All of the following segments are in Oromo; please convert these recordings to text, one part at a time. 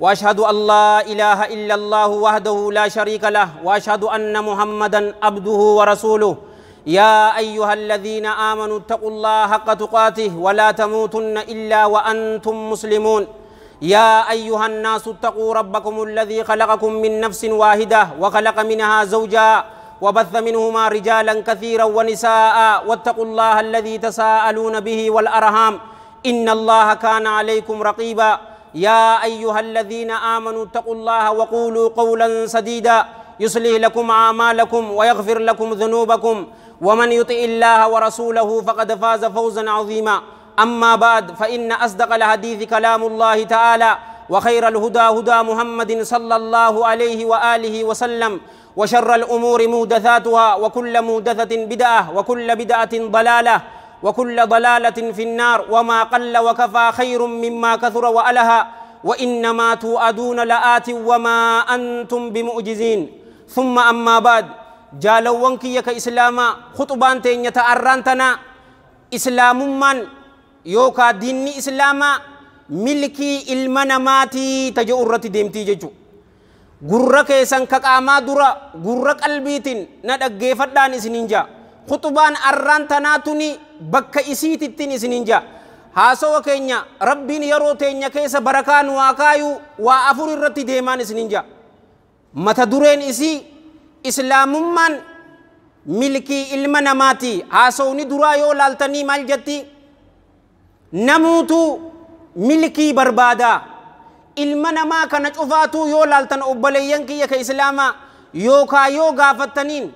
وأشهد أن لا إله إلا الله وحده لا شريك له وأشهد أن محمدا عبده ورسوله. يا أيها الذين آمنوا اتقوا الله حق تقاته ولا تموتن إلا وأنتم مسلمون. يا أيها الناس اتقوا ربكم الذي خلقكم من نفس واحدة وخلق منها زوجها وبث منهما رجالا كثيرا ونساء واتقوا الله الذي تساءلون به والأرحام إن الله كان عليكم رقيبا. يا أيها الذين آمنوا اتقوا الله وقولوا قولا سديدا يصلح لكم أعمالكم ويغفر لكم ذنوبكم ومن يطع الله ورسوله فقد فاز فوزا عظيما. أما بعد، فإن أصدق الحديث كلام الله تعالى وخير الهدى هدى محمد صلى الله عليه وآله وسلم وشر الأمور محدثاتها وكل محدثة بدعة وكل بدعة ضلالة وكل ضلالة في النار. وما قل وكفى خير مما كثر وألها وإنما توعدون لآت وما أنتم بمعجزين. ثم أما بعد، جالوان كيك إسلاما خطبان تين يتأرانتنا إسلام من يوكا ديني إسلاما ملكي إلمنا ماتي تجورتي ديمتي ججو gurra keessan ka qaamaa dura gurra qalbiitiin na dhaggeeffadhaan isiniin jaa. Khutubaan arraan tanaa tuni bakka isiitittiin isiniin jaa. Haasawa keenya rabbiin yeroo teenya keessa barakaa nu haa kaayu waa afur irratti deemaan isiniin jaa. Mata dureen isii islaamummaan milkii ilma namaati. Haasawni duraa yoo laaltanii maal jetti? Namuutu milkii barbaadaa. Ilma namaa kana cufaatuu yoo laaltan obboleeyyan kiyya ka islaamaa yookaa yoo gaafattaniin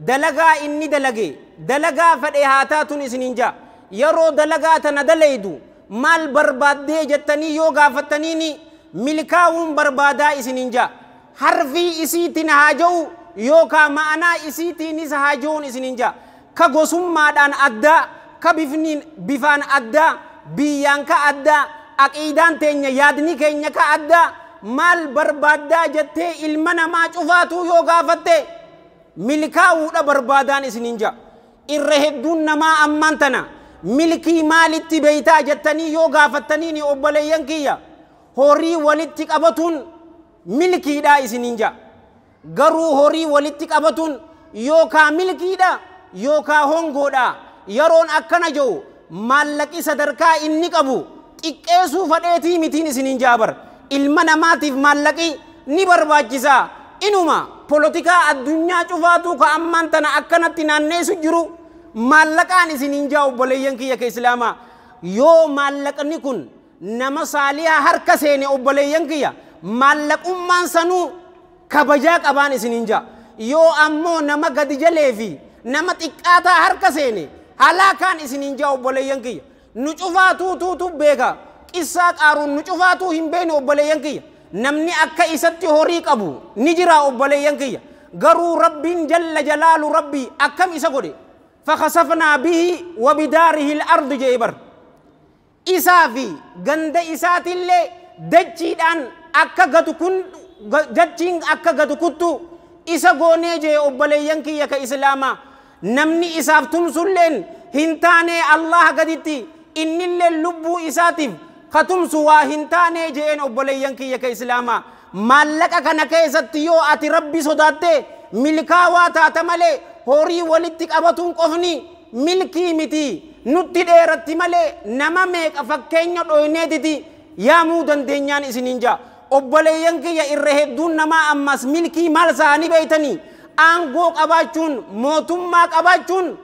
dalagaa inni dalage dalagaa fedhe haa taatun isiniin jaa. Yeroo dalagaa tana dalaydu maal barbaaddee jettanii yoo gaafattaniini milkaa'uun barbaadaa isiniin jaa. Harfii isiitiin haa ja'u yookaa ma'anaa isiitiinis haa ja'uun isiniin jaa. Ka gosummaadhaan addaa, ka bifniin bifaan addaa, biyyaan ka addaa, aqiidaan teenya yaadni keenya ka addaa maal barbaaddaa jettee ilma namaa cufaatuu yoo gaafatte milkaa'uudha barbaadaan isiniin jaa. Irra hedduun namaa ammaan tana milkii maalitti beeytaa jettanii yoo gaafattaniini obboleeyyan kiyya horii walitti qabatuun milkiidhaa isiniin jaa. Garuu horii walitti qabatuun yookaa milkiidha yookaa hongoodha. Yeroon akkana jiru maallaqi sadarkaa inni qabu xiqqeessuu fadheetii mitiin isiniin jaabar. Ilma namaatiif maallaqi ni barbaachisaa. Inuma polotikaa addunyaa cufaatuu ka ammaan tana akkanatti naanneessu jiru maallaqaan isiniin jaa obboleeyyan kiyya ka islaamaa. Yoo maallaqni kun nama saalihaa harka seene obboleeyyan kiyya maallaqummaan sanuu kabajaa qabaan isiniin jaa. Yoo ammoo nama gadi jalee fi nama xiqqaataa harka seene halaakaan isiniin jaa obboleeyyan kiyya. Nu cufaatuu tuutu beeka. Qissaa qaaruun nu cufaatuu hin beekne obboleeyyan kiyya. Namni akka isatti horii qabu ni jira obboleeyyan kiyya. Garuu rabbiin jalla jalaalu rabbii akkam isa godhe? Fakhasafnaa bihi wa bidaarihi al-ardi jee bar. Isaa fi ganda isaatillee dachiidhaan akka gatu kun dachiin akka gatu kuttu isa goonee jee obboleeyyan kiyya ka islaamaa. Namni isaaf tumsulleen hin taane Allah gaditti innillee lubbuu isaatiif katumsu waa hin taane jeen obboleeyyan kiyya ka islaamaa. Maallaqa kana keessatti yoo ati rabbi sodaatte milkaawaa taata malee horii walitti qabatuun qofni milkii miti. Nutti dheeratti malee nama meeqa fakkeenya dhoyneetiti yaamuu dandeenyaan isiniin jaa. Obboleeyyan kiyya irra hedduun namaa ammas milkii maal isaanii beeytanii? Aangoo qabaachuun mootummaa qabaachuun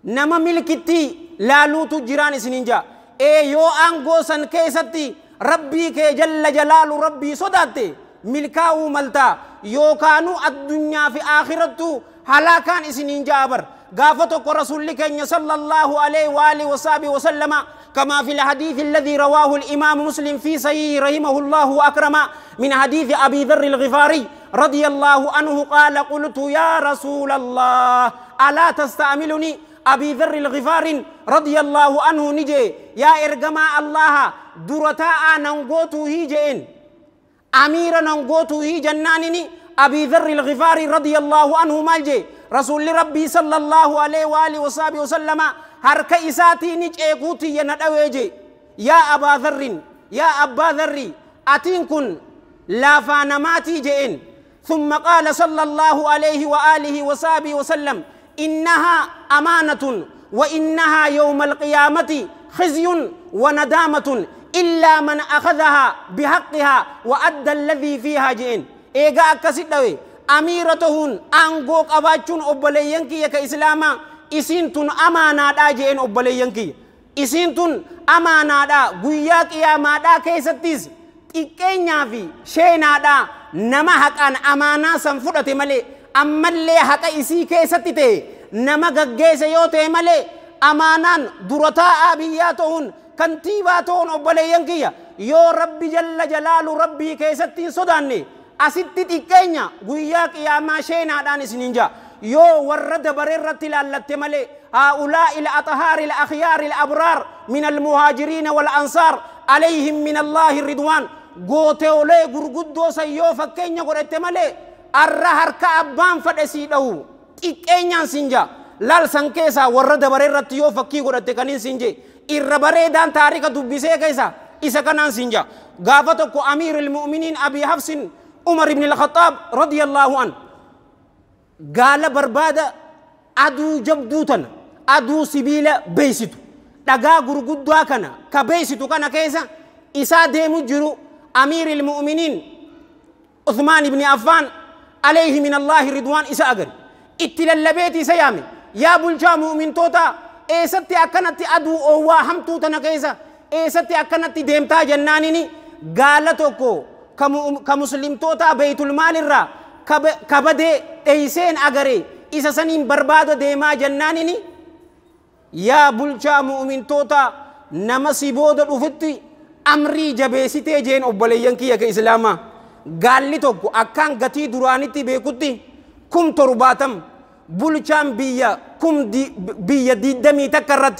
nama milkitti laaluutu jiraan isiniin jaa. Ee yoo aangoo san keessatti rabbii kee jalla jalaalu rabbii sodaatte milkaa'uu maltaa yookaanuu addunyaa fi aakhirattu halaakaan isiniin jaa bar. Gaafa tokko rasuulli keenya sallallahu alaihi wa alihi wa sahbihi wa sallama كما في الحديث الذي رواه الإمام مسلم في صحيح رحمه الله وأكرم من حديث أبي ذر الغفاري رضي الله عنه قال قلت يا رسول الله ألا تستعملني؟ أبي ذر الغفاري رضي الله عنه نجي يا إرجما الله درتا ننقوتو هيجين أمير ننقوتو هي جنانني. أبي ذر الغفاري رضي الله عنه مالجي رسول ربي صلى الله عليه وآله وصحبه وسلم harka isaatiin ceekuuti yana dhaweeje. Yaa Abaa Dharrin, yaa Abbaa Dharri, Atiin kun laafaa namaatii je'een. ثم قال صلى الله عليه وآله وصحبه وسلم إنها أمانة وإنها يوم القيامة خزي وندامة إلا من أخذها بحقها وأدى الذي فيها جئن. إيغا أكسد دوي أميرتهن أنغوك أباتشون أبلينكي يك إسلاما إسنتن أمانة دا جئن أبلينكي إسنتن أمانة دا قياك يا ما دا كيستيس إكينيا في شينا دا نما حقان أمانة سنفرة ملي أما اللي حق إسي كيستي نما غغيس يوتي ملي أمانان درتا آبياتهن كنتيباتهن أبلينكي يو ربي جل جلال ربي كيستي صداني أستي تكينيا قياك يا ما شينا دان سنينجا يو ورد بررة لالتملي هؤلاء الأطهار الأخيار الأبرار من المهاجرين والأنصار عليهم من الله الرضوان غوتولي غرغدو سيو فكينيا غرتملي الرهر كأبان فدسيدو تكينيا سنجا لال سنكيسا ورد بررة يو فكي غرتكنين سنجي إربريدان تاريخ دبسي كيسا إسا كنان سنجا غافتكو أمير المؤمنين أبي حفص عمر بن الخطاب رضي الله عنه قال بربادة أدو جبدوتن أدو سبيل بيستو دقا غرغدوا كنا كبيستو كنا كيسا إسا ديمو جرو أمير المؤمنين عثمان بن عفان عليه من الله رضوان إسا أقل اتلالبيتي سيامي يا بلجا مؤمن توتا إيستي أكنتي أدو أوا همتوتنا كيسا إيستي أكنتي ديمتا جنانيني قالتوكو كمسلم توتا بيت المال الرا كبدي ايسين أغري إسا سنين بربادو ديما جنانيني يا بلجا مؤمن توتا نمسي بودو أفتي أمري جبسيتي جين أبلينكي يا إسلاما قال لي توكو أكان غتي درانيتي بيكوتي كم ترباتم بلجام بيا كم دي بيا دي دمي تكرت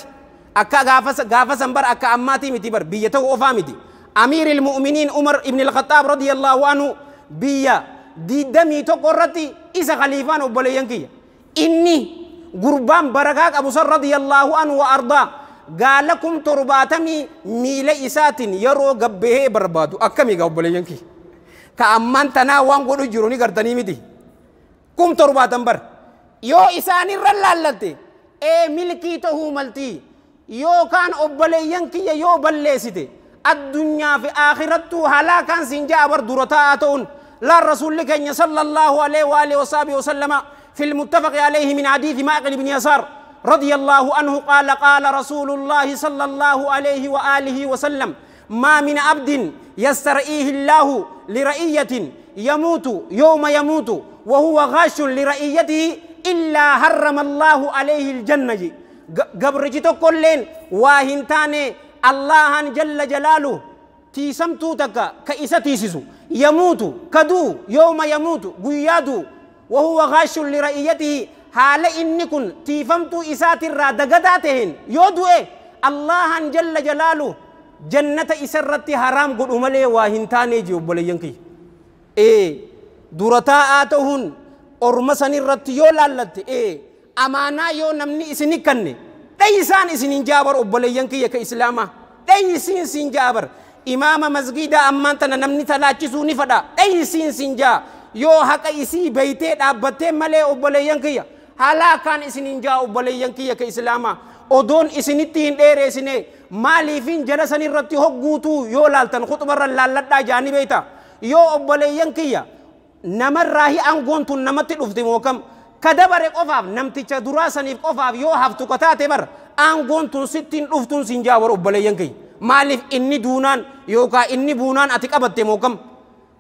أكا غافس غافس بر أكا أماتي متي بر بيا تو أفامتي أمير المؤمنين عمر ابن الخطاب رضي الله عنه بيا دي دمي تكرتي إذا خليفان أبلينكي إني قربان بركاك أبو سر رضي الله عنه وأرضاه قال لكم ترباتمي ميل إسات يرو قبه بربادو أكمي قبلينكي كأمان تنا وان قدو جروني قرتني متي كم ترباتم بر يو إساني رلالتي إيه ملكي تهو ملتي يو كان أبلينكي يو بلسيتي الدنيا في آخرته هلاكا سنجا بر درتاتون لا الرسول لكن صلى الله عليه وآله وصحبه وسلم في المتفق عليه من حديث معقل بن يسار رضي الله عنه قال قال رسول الله صلى الله عليه وآله وسلم ما من عبد يسترئيه الله لرئية يموت يوم يموت وهو غاش لرئيته إلا حرم الله عليه الجنة. قبرجتو كلين واهنتاني الله جل جلاله تيسمتو تكا كإسا تيسسو يموت كدو يوم يموت قيادو وهو غاش لرئيته حال إنكن تيفمتو إسات الرادقاتهن يودو إيه الله جل جلاله جنة إسرتي حرام قد أمالي واهنتاني جيوب ولينكي إيه درتا آتهن أرمسني الرتيو لالت إيه أمانا يو نمني إسني كني تيسان إسنين جابر أبولينكي يك إسلاما تيسين سين جابر إمام مسجد أمانتنا نمني تلاچسو نفدا تيسين سين جا يو حق إسي بيتي دابتي ملي أبولينكي حالا كان إسنين جا أبولينكي يك إسلاما أدون إسنتين دير إسني مالي فين جلسني رتي هقوتو يو لالتن خطبر لالتا جاني بيتا يو أبولينكي نمر راهي أنغونتو نمتي دفتي موكم كدبر قفاف نمتي دراسني قفاف يو هفتو كتاتي بر أنغونتو ستين دفتون سنجاور أبولينكي مالف إني دونان يوكا إني بونان أتيك أبتي موكم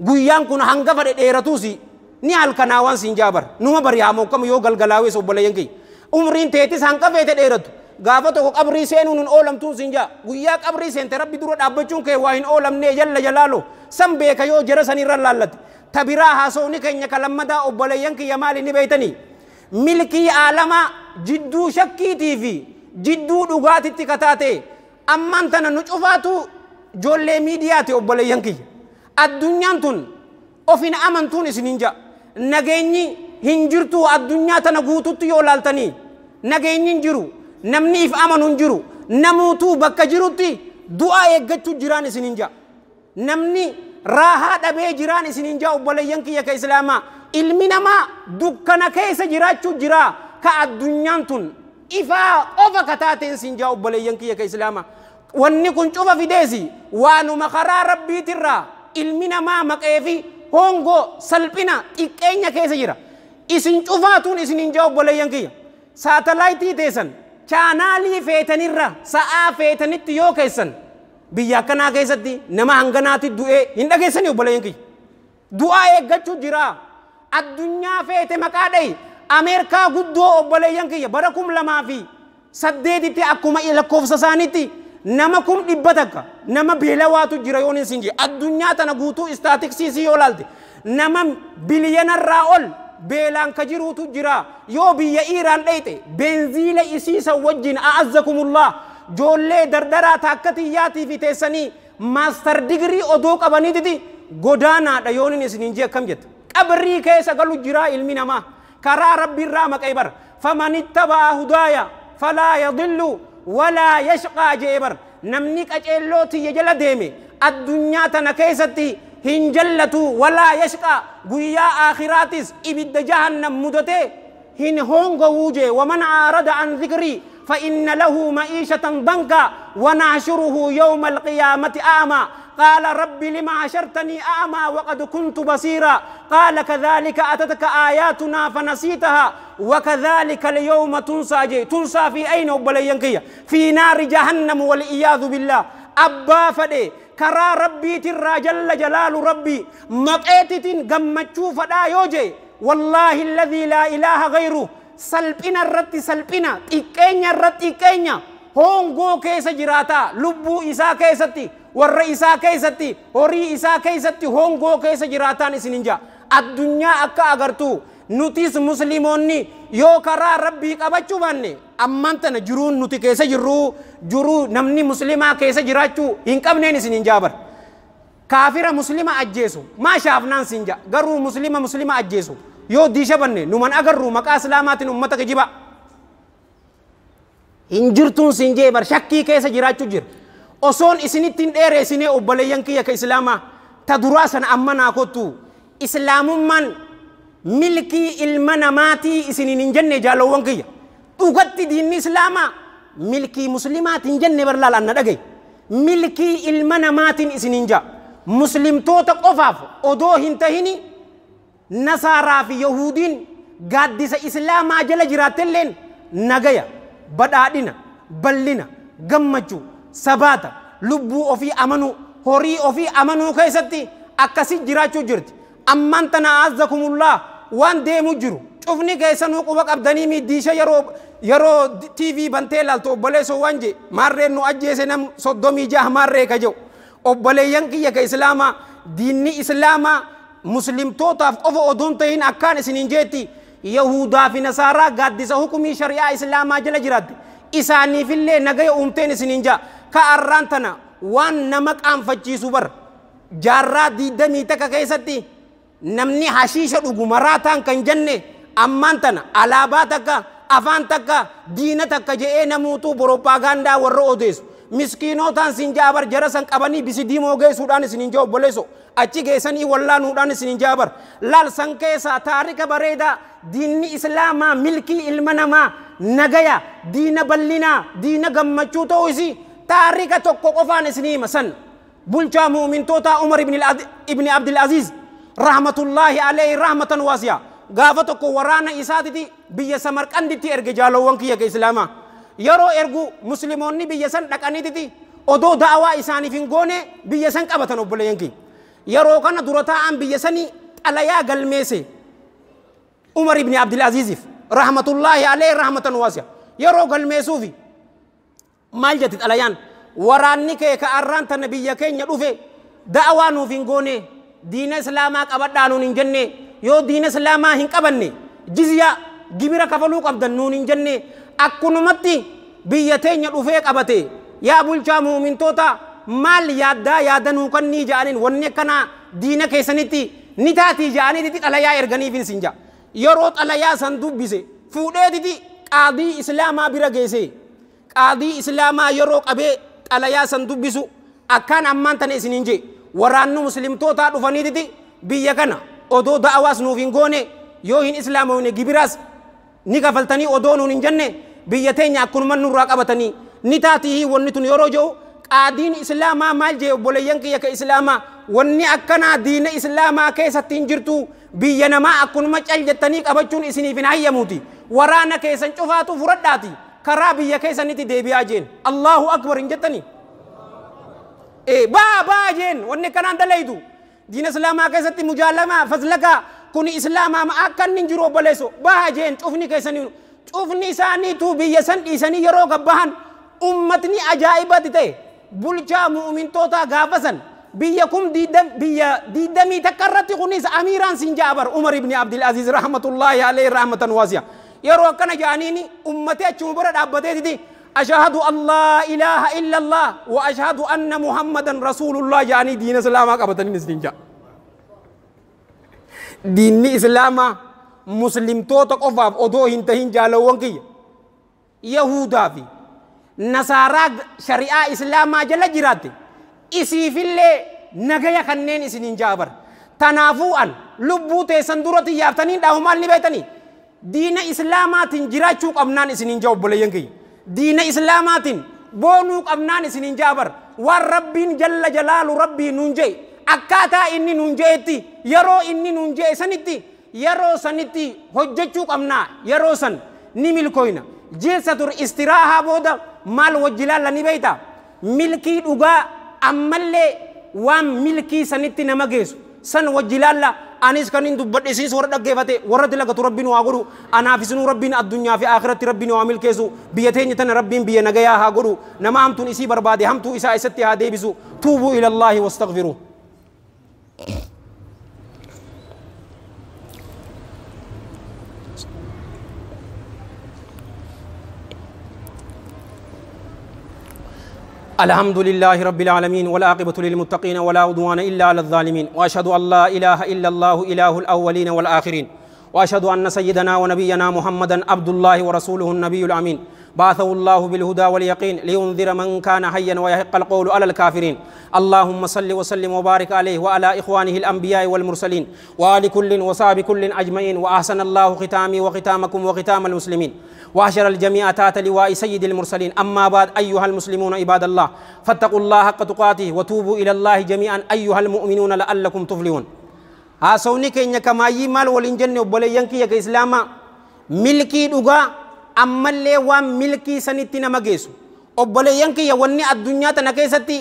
guyyaan kun hanga fadhe dheeratuusi ni halkanaawwan siin jaabar numa bariyaa mookam yoo galgalaawes obboleeyyan umriin teetis hanga feete dheeratu gaafa tokko qabrii seenuun hin oolamtuun siin jaa guyyaa qabrii seente rabbi dura dhaabbachuun kee waa hin oolamne jalla jalaalo san beeka yoo jara sanirra laallate tabiraa haasawni keenya kalammadaa obboleeyyan kiyya maali ni beeytanii milkii aalamaa jidduu shakkiitii fi jidduu dhugaatitti kataate ammaan tana nu cufaatu joollee miidiyaati obboleeyyan kiyya addunyaan tun ofin amantuun isinin ja nageenyi hin jirtu addunyaa tana guututti yoo laaltanii nageenyi hin jiru namni if amanu hin jiru namuutuu bakka jirutti du'a eeggachuu jiraan isinin ja namni raahaa dhabee jiraan isiniin jaa obboleeyyan kiyya ka islaamaa. Ilmi namaa dukkana keessa jiraachuu jira ka addunyaan tun ifaa qofa ka taateen siin jaa obboleeyyan kiyya ka islaamaa. Wanni kun cufa fideesi waanuma karaa rabbiitirraa ilmi namaa maqee fi hongoo salphina xiqqeenya keessa jira. Isin cufaatuun isiniin jaa obboleeyyan kiyya. Saatalaayitii teessan chaanaalii feetanirra sa'aa feetanitti yoo keessan biyya akkanaa keessatti nama hanganaatti du'ee hin dhageessanii obboleeyyan kiyya. Du'aa eeggachuu jira. Addunyaa feete maqaa dhayi. Ameerikaa guddoo obboleeyyan kiyya bara 2008tti akkuma lakkoofsa isaaniitti nama 100,000 nama beelawaatu jira yoon hin siinje. Addunyaa tana guutuu istaatiksiisii yoo laalte nama biliyanarraa ol beelaan ka jiruutu jira. Yoo biyya Iiraan dhayxe beenziila isiisa wajjin a'azzakumullah joollee dardaraa taakka tiyyaatii fi teessanii maastar digirii odoo qabaniititi godaanaadha yoon hin isiniin jee akkam jetta. Qabrii keessa galu jira ilmi namaa karaa rabbiirraa maqee bara. Faman ittabaa hudaaya falaa yadillu walaa yashqaa jee bara. Namni qaceelloo tiyya jala deeme addunyaa tana keessatti hin jallatu walaa yashqaa guyyaa aakhiraatis ibidda jahannam mudatee hin hongowuu jee. Waman aarada an dhikrii فإن له معيشة ضنكا ونحشره يوم القيامة أعمى. قال رب لم حشرتني أعمى وقد كنت بصيرا. قال كذلك أتتك آياتنا فنسيتها وكذلك اليوم تنسى. تنسى في أين أبلينكية؟ في نار جهنم والعياذ بالله. أبا فدي كرا ربي ترى جل جلال ربي مقيتت قمتشو فدا يوجي والله الذي لا إله غيره. Salphina irratti salphina, xiqqeenya irratti xiqqeenya, hongoo keessa jiraata, lubbuu isaa keessatti, warra isaa keessatti, horii isaa keessatti hongoo keessa jiraataan isin hin jaa. Addunyaa akka agartu nutis musliimoonni yoo karaa rabbii qabachuu baanne ammaan tana jiruun nuti keessa jirru jiruu namni muslimaa keessa jiraachuu hin qabneen isin hin jaa bar. Kaafira muslima ajjeesu maa shaafnaan sin jaa, garuu muslima muslima ajjeesu yoo diisha banne numan agarru maqaa islaamaatiin ummata kijiba hin jirtuun siin jee bar. Shakkii keessa jiraachuu jira. Osoon isinitti hin dheeressinee obboleeyyan kiyya ka islaamaa ta duraa sana amma naa kottu. Islaamummaan milkii ilma namaatii isiniin hin jenne jaalowwan kiyya. Dhugatti diinni islaamaa milkii muslimaatiin hin jenne bar laal anna dhagaye. Milkii ilma namaatiin isiniin jaa. Muslimtoota qofaaf odoo hin tahini nasaaraa fi yahudiin gaaddisa islaamaa jala jiraattelleen nagaya, badhaadhina, bal'ina, gammachuu, sabaata, lubbuu ofii amanuu, horii ofii amanuu keessatti akkasi jiraachuu jirti. Ammaan tana azzakumullah waan deemu jiru cufni keessanuu quba qabdanii miiddiisha yeroo TV bantee laaltu obboleessoo waan jee maarreen nu ajjeese nam 36 maarree ka jedhu. Obboleeyyan kiyya ka islaamaa diinni islaamaa muslimtootaaf qofa odoon tahin akkaan isiniin jeetti yahudaa fi nasaaraa gaaddisa hukumii shari'aa islaamaa jala jiraatti isaaniifillee nagaya uumteen isiniin jaa. Ka arraan tana waan nama qaanfachiisu bar jaarraa 21 keessatti namni hashiisha dhugu maraataan kan jenne ammaan tana alaabaa takka afaan takka diina takka je'ee namuutuu propaagandaa warra odeessu. Miskiinotaan siin jaa bar jara san qabanii bisi diimoo geessuudhaan isiniin jaa obboleesso achi geessanii wallaanuudhaan isiniin jaa bar. Laal san keessaa taarika bareedaa diinni islaamaa milkii ilma namaa nagaya diina bal'inaa diina gammachuu ta'uu isii taarika tokko qofaan isinii hima san. Bulchaa mu'mintootaa Umar ibn Abdul Aziz rahmatullaahi alayhi rahmatan waasiyaa gaafa tokko waraana isaatiti biyya Samarqanditti erge jaalowwan kiyya ka islaamaa. Yeroo ergu musliimoonni biyya san dhaqaniititi odoo da'awaa isaaniif hin goone biyya san qabatan obboleeyyan kiyya. Yeroo kana dura taa'an biyya sanii xalayaa galmeesse Umar ibn Abdul Aziziif rahmatullaahi alayhi rahmatan waasiyaa. Yeroo galmeessuufi maal jetti xalayaan? Waraanni kee ka arraan tana biyya keenya dhufe da'awaa nuuf hin goone diina islaamaa qabadhaa nuun hin jenne yoo diina islaamaa hin qabanne jizyaa gibira kafaluu qabdan nuun hin jenne akkunumatti biyya teenya dhufee qabate yaa bulchaa muumintoota maal yaaddaa yaadanuu kan ni ja'aniin wanni akkanaa diina keessanitti ni taatii ja'aniititi xalayaa erganiif hin sinja. Yeroo xalayaa san dubbise fuudheetiti qaadii islaamaa bira geesse. Qaadii islaamaa yeroo qabee xalayaa san dubbisu akkaan ammaan tana isiniin jee Waraannu muslimtootaa dhufaniititi biyya kana odoo da'awaas nuuf hin goone yoo hin islaamoyne gibiraas ni kafaltanii odoo nuun hin jenne biyya teenya akkunuma nurraa qabatanii ni taatii wanni tun yeroo jedhu qaadiin islaamaa maal jee obboleeyyan kiyya ka islaamaa wanni akkanaa diina islaamaa keessatti hin jirtu biyya namaa akkunuma cal jettanii qabachuun isiniif hin hayyamuuti waraana keessan cufaatu furadhaati karaa biyya keessanitti deebi'aa jeen Allahu akbar hin jettanii baa baa jeen wanni akkanaan dalaytu diina islaamaa keessatti mujaalamaa fazlakaa kun islaamaa akka inni hin jiru obboleesso baa jeen cufni keessanii cufni isaaniitu biyya san dhiisanii yeroo gabbahan ummatni ajaa'ibatti ta'e bulchaa mu'mintootaa gaafa san biyya kum biyya diidamii takka irratti kunis amiiraan sin ja'a bar Umar ibni Abdul Aziz rahmatullahi alayhi rahmatan waasi'a yeroo akkana ja'aniini ummati achuma bira dhaabbateetiti ashhadu an laa ilaaha illa Allah wa ashhadu anna Muhammadan rasuulullah ja'anii diina islaamaa qabatanii isin ja'a. Diinni islaamaa muslimtoota qofaaf odoo hin tahin jaalawwan kiyya Yahudaa fi Nasaaraa shari'aa islaamaa jala jiraatte isiifillee nagaya kanneen isiniin ja'a bar. Tanaafuu an lubbuu teessan duratti yaaftanii dhaahu maal ni beektanii? Diina islaamaatiin jiraachuu qabnaan isiniin ja'a obboleeyyan kiyya. Diina islaamaatiin boonuu qabnaan isiniin ja'a bar. Waan rabbiin jalla jalaalu rabbii nuun je'e akkaataa inni nuun je'etti yeroo inni nuun je'e sanitti yeroo sanitti hojjechuu qabnaa yeroo san ni milkooyna. Jilsa tur istiraahaa booda maal wajji laalla ni beeyta? Milkii dhugaa ammallee waan milkii sanitti nama geessu san wajji laalla anis kan hin dubbadhe isinis warra dhaggeeffate warra dalagatu rabbiin waa godhu anaaf isinuu rabbiin addunyaa fi akhiratti rabbiin waa milkeessu biyya teenya tana rabbiin biyya nagayaa haa godhu nama hamtuun isii barbaade hamtuu isaa isatti haa deebisu tuubuu ila Allaahi wastaghfiruu. الحمد لله رب العالمين والعاقبة للمتقين ولا عدوان إلا على الظالمين وأشهد أن لا إله إلا الله إله الأولين والآخرين وأشهد أن سيدنا ونبينا محمدا عبد الله ورسوله النبي الأمين بعثه الله بالهدى واليقين لينذر من كان حيا ويحق القول على الكافرين اللهم صل وسلم وبارك عليه وعلى إخوانه الأنبياء والمرسلين وآل كل وصحب كل أجمعين وأحسن الله ختامي وختامكم وختام المسلمين وأحشر الجميع تحت لواء سيد المرسلين. أما بعد أيها المسلمون عباد الله فاتقوا الله حق تقاته وتوبوا إلى الله جميعا أيها المؤمنون لعلكم تفلحون. haasawni keenya kamaayyii maal waliin jenne obboleeyyan kiyya ka islaamaa milkii dhugaa ammallee waan milkii sanitti nama geessu obboleeyyan kiyya wanni addunyaa tana keessatti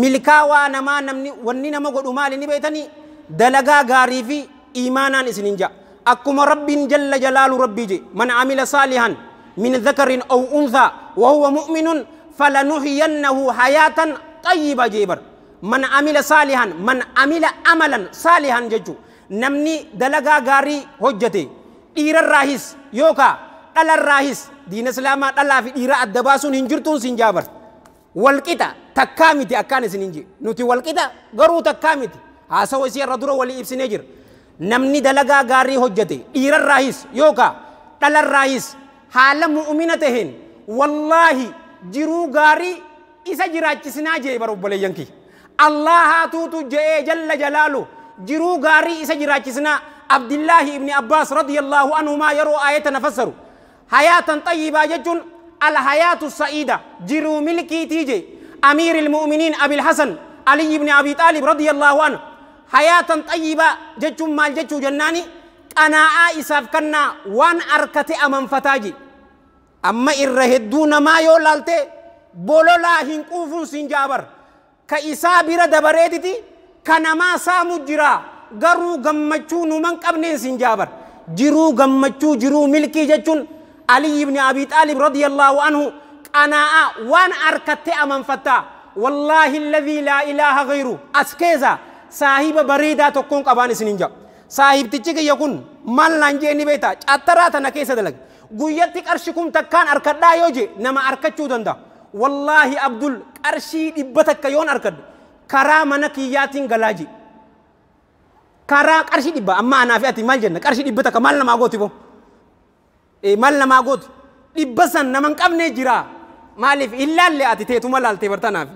milkaawaa namaa namni wanni nama godhu maali ni beektanii dalagaa gaarii fi iimaanaan isinin ja'a akkuma rabbiin jalla jalaalu rabbii je man amila saalihan min dhakarin aw unthaa wa huwa mu'minun falanuhyiyannahu hayaatan xayyiba jee bar. من عمل صالحا من عمل عملا صالحا ججو نمني دلغا غاري حجتي دير الراهس يوكا دل الراهس دين اسلام دلا في دير ادباسون هنجرتون سنجابر والقطا تكامتي اكان سننجي نوتي والقطا غرو تكامتي حاسو سي ردرو ولي ابسنجر نمني دلغا غاري حجتي دير الراهس يوكا دل الراهس حال مؤمنتهن والله جرو غاري isa jiraachisinaa jee bar obboleeyyan kiyya. الله توتو جاء جل جلاله جرو غاري إسا جراچسنا. عبد الله ابن عباس رضي الله عنهما يرو آية نفسروا حياة طيبة ججن الحياة السعيدة جرو ملكي تيجي أمير المؤمنين أبي الحسن علي بن أبي طالب رضي الله عنه حياة طيبة ججن مال ججو جناني أنا آئساف كنا وان أركتي أمام فتاجي أما إرهدون ما يولالتي بولولا هنقوفون سنجابر كإسا بira dabareetiti kanamaa saamu jira garuu gammachuu numan qabneen sin jaabar jiruu gammachuu jiruu milkii jechuun Ali ibn Abi Talib radiyallahu anhu qanaa'a waan arkatte amanfattaa wallaahi alladhii laa ilaaha ghayru as keessa saahiba bareedaa tokkoon qabaan isinin jaa saahibtichi kiyya kun maal naan jee ni beektaa cattaraa tana keessa dalaga guyyatti qarshi kum takkaan arkadhaa yoo jee nama arkachuu danda'a. Wallaahi Abdul qarshii dhibba takka yoon arkadhu karaa mana kiyyaatiin galaa jee karaa qarshii dhibba amma anaa fi ati maal jenna qarshii dhibba takka maal namaa gooti boo maal namaa gooti dhibba san nama hin qabnee jira maaliif hin laalle ati teetuma laaltee bartanaaf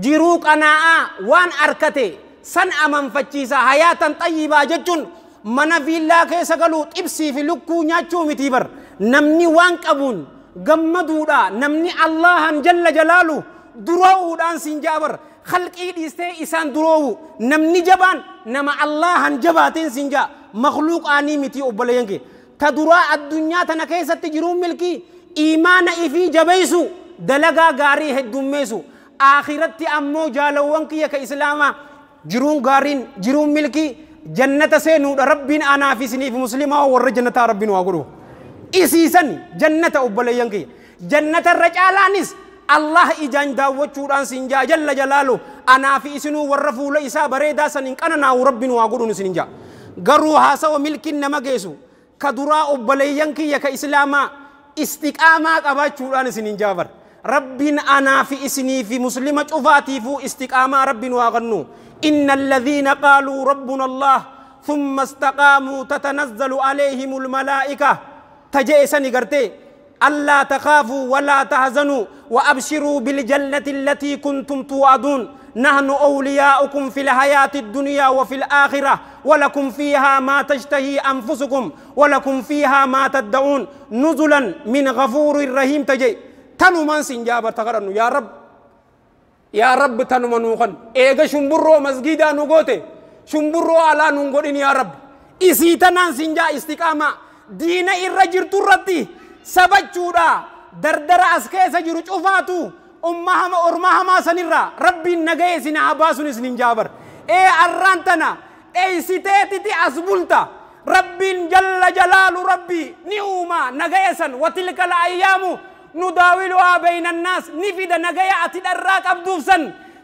Jiruu qanaa'aa waan arkate san amanfachiisa. Hayaatan xayyibaa jechuun mana viillaa keessa galuu xibsii fi lukkuu nyaachuu miti bar. Namni waan qabuun gammaduudha. Namni Allahan jalla jalaalu duroowuudhaan siin jaa bar. Khalqii dhiistee isaan duroowu. Namni jabaan nama Allahan jabaateen siin jaa. Makluuqaanii miti obboleeyyan kee. Ta duraa addunyaa tana keessatti jiruun milkii iimaana ifii jabeessu, dalagaa gaarii heddummeessu. Akhiratti ammoo jaalawwan kiyya ka islaamaa, jiruun gaariin, jiruun milkii jannata seenuudha. Rabbiin anaa fi isiniif muslimaa warra jannataa Rabbiin waa godhu. Isiisan jannata obboleeyyan kiyya. Jannata irra caalaanis Allah ijaan daawwachuudhaan siin jaa jalla jalaalu. Anaa fi isinuu warra fuula isaa bareedaa saniin qananaa'u Rabbiin waa godhuun isin jaa. Garuu haasawa milkiin nama geessu ka duraa obboleeyyan kiyya ka islaamaa istiqaamaa qabaachuudhaan isin jaabar. Rabbiin anaa fi isinii fi muslima cufaatiifuu istiqaamaa Rabbiin waa kennu. إن الذين قالوا ربنا الله ثم استقاموا تتنزل عليهم الملائكة تجئسني قرتي ألا تخافوا ولا تحزنوا وأبشروا بالجنة التي كنتم توعدون نحن أولياؤكم في الحياة الدنيا وفي الآخرة ولكم فيها ما تشتهي أنفسكم ولكم فيها ما تدعون نزلا من غفور رحيم. تجي تنو من سنجابر تقرنوا يا رب يا رب تنو منوخن إيغا شمبرو مسجدا نغوتي شمبرو على نغودين يا رب. إسي تنان سنجا استقامة دين الرجل ترتي سبجودا دردر أسكيس جرو شوفاتو أمها أرمها ما سنرا ربي نجيسنا عباسون سنجابر. إيه الرانتنا إيه ستيتي أسبولتا ربي جل جلال ربي نعوما نجيسا وتلك الأيام نداولها بين الناس. نفيد نجيا أتدرك أبدوسا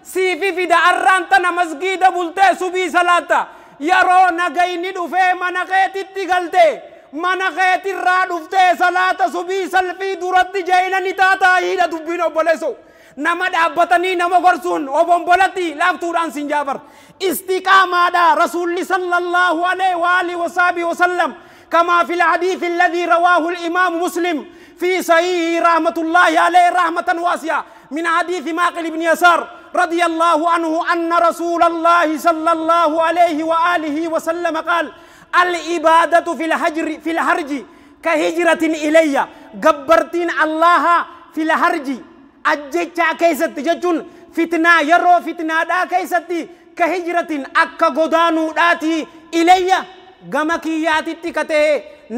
سيفي فيد الرانتنا مسجد بولتي سبي صلاة يرو نجي ندفع منقيت تقلتي منقيت الرادفتي صلاة سبي سلفي درت جينا نتاتا هيدا دبينو بوليسو نما دابتني نما غرسون وبمبلتي لافتوران سنجابر. استقامة دا رسول صلى الله عليه وآله وصحبه وسلم كما في الحديث الذي رواه الإمام مسلم في صحيح رحمة الله عليه رحمة واسعة من حديث ماقل بن يسار رضي الله عنه أن رسول الله صلى الله عليه وآله وسلم قال العبادة في الحرج كهجرة إلي. جبرتين الله في الحرج أجتشا كيست جتون فتنة يرو فتنة دا كيستي كهجرة أكا غدانو داتي إلي غمكياتي تكته.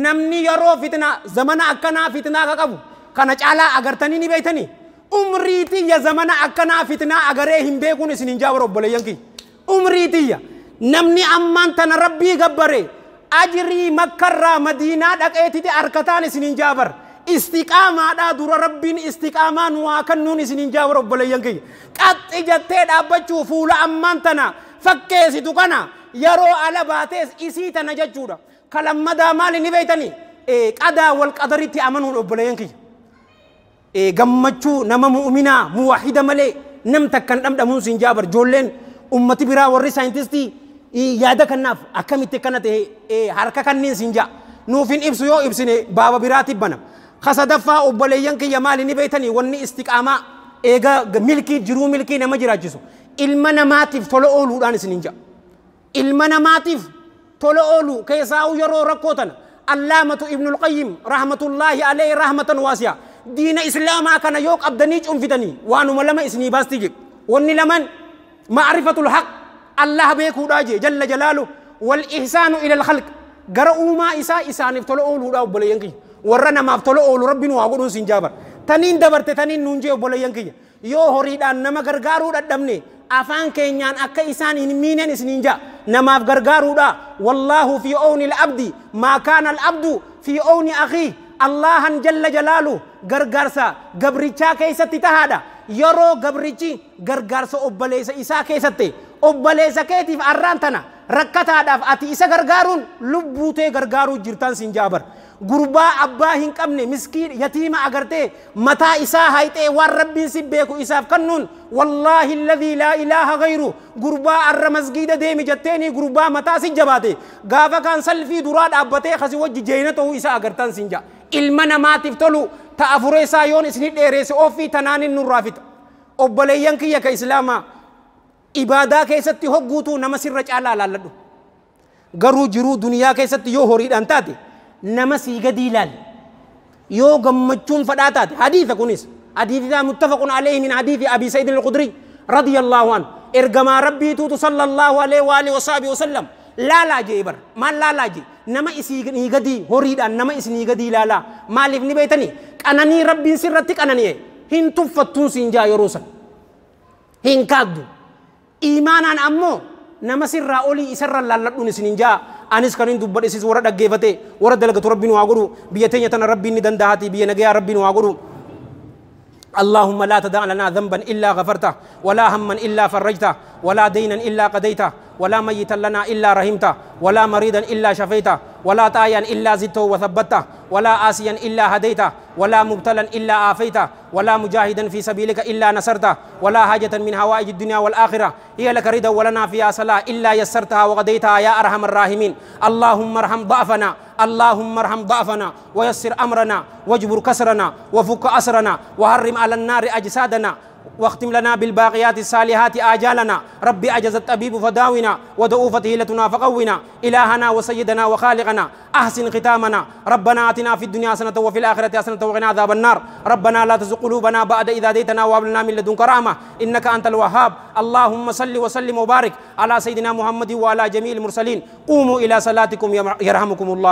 نمني يرو فتنة زمن أكنا فتنة كابو كان چالا أغرتني نبيتني umriitii ya zamana akkanaa fitnaa agaree hin beekuun isin hin jaawar obboleeyyan kiyya. Umriitii namni ammaan tana Rabbii gabbare ajrii Makkarraa Madiinaa dhaqeetiti harkataan isin hin jaabar. Istiqaamaadhaa dura Rabbiin istiqaamaa nu haa kennuun isin hin jaawar obboleeyyan kiyya. Qaxxi jettee dhaabbachuu fuula ammaan tana fakkeessitu kana yeroo ala baatees isii tana jechuudha. Kalammadaa maali ni beeytanii? Qadaa wal qadaritti amanuun obboleeyyan kiyya. Gammachuu nama mu'uminaa muwahida malee nam takkan dhamdhamuun siin jaabar. Ijoolleen ummati biraa warri saayintistii yaada kanaaf akkamitti akkana ta'e harka kanneen siin jaa. Nuuf hin ibsu yoo ibsine baaba biraatiif bana. Kasadaffaa obboleeyyan kiyya maali ni beeytanii? Wanni istiqaamaa eega milkii jiruu milkii nama jiraachisu ilma namaatiif tola ooluudhaan isin hin jaa. Ilma namaatiif tola ooluu keessaa'uu yeroo rakkoo tana Allaamatu Ibnul Qayyim rahmatullaahi alayhi rahmatan waasi'a. دين إسلاما كان يوك أبدني أنفتني وانو ملما إسني باستيجي واني لمن معرفة الحق الله بيكو راجي جل جلاله والإحسان إلى الخلق قرأوا ما إساء إسان افتلو أولو راو بلينكي ورنا ما افتلو أولو ربي نواغدون سنجابر تنين دبرت تنين نونجي بلينكي يو هريدان نما غرغارو ددمني أفان كينيان أكا إسان إن مينين إسنينجا نما غرغارو دا والله في أون العبد ما كان العبد في أون أخيه الله جل جلاله غرغارسا غبريچا كيستي تهادا يرو غبريچي غرغارسا اوبليسا إسا كيستي اوبليسا كيتيف أرانتنا ركتاداف أتي إسا غرغارون لبوتي غرغارو جرتان سنجابر غربا أبا هنكمني مسكين يتيم أغرتي متى إسا هايتي والربي سبيكو إساف كنون والله الذي لا إله غيره غربا الرمزجيد ديمي جتيني غربا متى سنجباتي غافا كان سلفي دراد أبتي خسي وجه جينته إسا أغرتان سنجا ilma namaatiif tolu ta afureessaa yoon isinit dheereesse ofii tanaanin nurraa fixa. Obboleeyyan kiyya ka islaamaa ibaadaa keessatti hogguutuu nama sirra caalaa laalladhu. Garuu jiruu duniyaa keessatti yoo horiidhaan taate nama sii gadii ilaali. Yoo gammachuun fadhaa taate hadiisa kunis hadiisa muttafaqun alayhi min hadiisi Abi Sa'iid al-Khudri radiyallahu anhu ergamaa rabbiituutu sallallahu alayhi wa alihi wa sahbihi wa sallam laalaa jee bar maal laalaa jee nama isinii gadii horiidhaan nama isinii gadii laalaa maaliif ni beeytanii qananii rabbiin sirratti qanani'e hin tuffattuun siin jaa yeroo san hin kaaddu iimaanaan ammoo nama sirraa olii isarra laalladhuun isinin jaa anis kan hin dubbadhe isis warra dhaggeeffate warra dalagatu rabbiin waa godhu biyya teenya tana rabbiin ni danda'aati biyya nagayaa rabbiin waa godhu. اللهم لا تدع لنا ذنبا إلا غفرته ولا هما إلا فرجته ولا دينا إلا قضيته ولا ميتا لنا إلا رحمته ولا مريضا إلا شفيته ولا طايا إلا زدته وثبته ولا آسيا إلا هديته ولا مبتلا إلا عافيته ولا مجاهدا في سبيلك إلا نصرته ولا حاجة من هوائج الدنيا والآخرة هي لك رضا ولنا فيها صلاة إلا يسرتها وقضيتها يا أرحم الراحمين. اللهم ارحم ضعفنا اللهم ارحم ضعفنا ويسر أمرنا واجبر كسرنا وفك أسرنا وحرم على النار أجسادنا واختم لنا بالباقيات الصالحات آجالنا. ربي أجز الطبيب فداونا ودؤوفت هيلتنا فقونا. إلهنا وسيدنا وخالقنا أحسن ختامنا. ربنا آتنا في الدنيا حسنة وفي الآخرة حسنة وقنا عذاب النار. ربنا لا تزغ قلوبنا بعد إذ هديتنا وهب لنا من لدنك رحمة إنك أنت الوهاب. اللهم صل وسلم وبارك على سيدنا محمد وعلى جميع المرسلين. قوموا إلى صلاتكم يرحمكم الله.